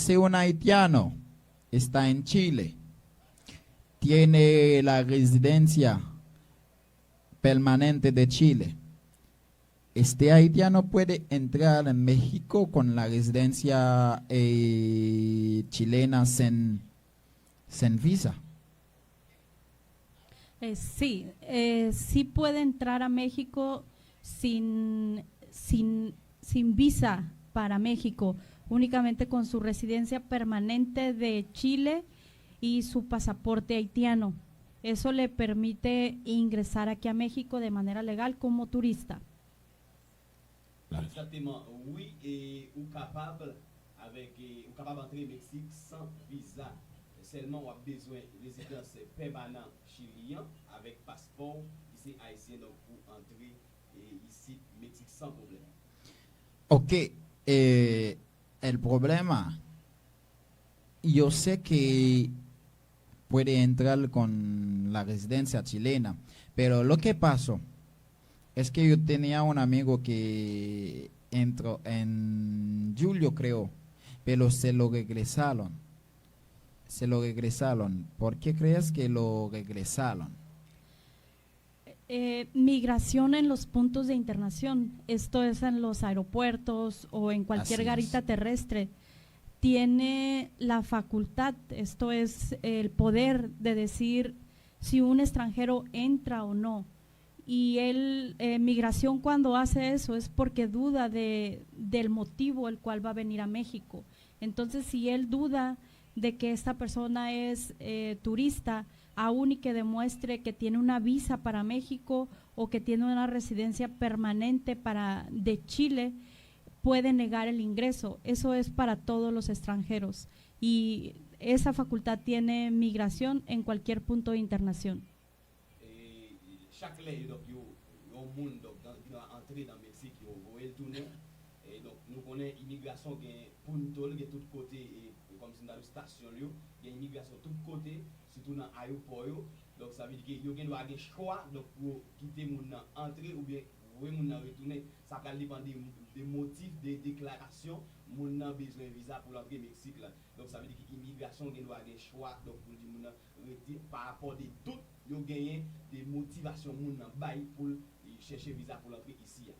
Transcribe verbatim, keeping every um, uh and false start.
Si un haitiano está en Chile, tiene la residencia permanente de Chile, este haitiano puede entrar en México con la residencia eh, chilena sin, sin visa. Eh, sí, eh, sí puede entrar a México sin, sin, sin visa para México, únicamente con su residencia permanente de Chile y su pasaporte haitiano. Eso le permite ingresar aquí a México de manera legal como turista. Egzakteman, wi, e ou kapab avèk e ou kapab antre Meksik san viza. Sèlman w ap bezwen rezidans pèmanan chili an avèk paspò w ki se ayisyen, donk pou antre e isit Meksik san pwoblèm. Ok, eh, el problema, yo sé que puede entrar con la residencia chilena, pero lo que pasó es que yo tenía un amigo que entró en julio, creo, pero se lo regresaron. Se lo regresaron. ¿Por qué crees que lo regresaron? Eh, migración en los puntos de internación, esto es en los aeropuertos o en cualquier Así es. Garita terrestre, tiene la facultad, esto es el poder de decir si un extranjero entra o no. Y él, eh, migración cuando hace eso es porque duda de, del motivo el cual va a venir a México. Entonces, si él duda de que esta persona es eh, turista, aún y que demuestre que tiene una visa para México o que tiene una residencia permanente para, de Chile, puede negar el ingreso. Eso es para todos los extranjeros. Y esa facultad tiene migración en cualquier punto de internación. E chak lè yo, donk, yo, yon moun donk, nan, ki nan antre nan Meksik, yo voye l tounen. E donk, nou konnen imigrasyon gen punto l, gen tout kote, e, e kòmsi m ta di w stasyon l yo, gen imigrasyon tout kote, sitou nan ayewopò yo. Donk, sa vle di ke yo gen dwa gen chwa, donk, pou yo kite moun nan antre oubyen voye moun nan retounen. Sa pral depann de, de motif, de deklarasyon moun nan bezwen viza pou l antre Meksik la. Donk, sa vle di ke imigrasyon gen dwa gen chwa, donk, pou l di moun nan rete pa rapò de dout yo genyen de motivasyon moun nan bay pou l chèche viza pou l antre isi a.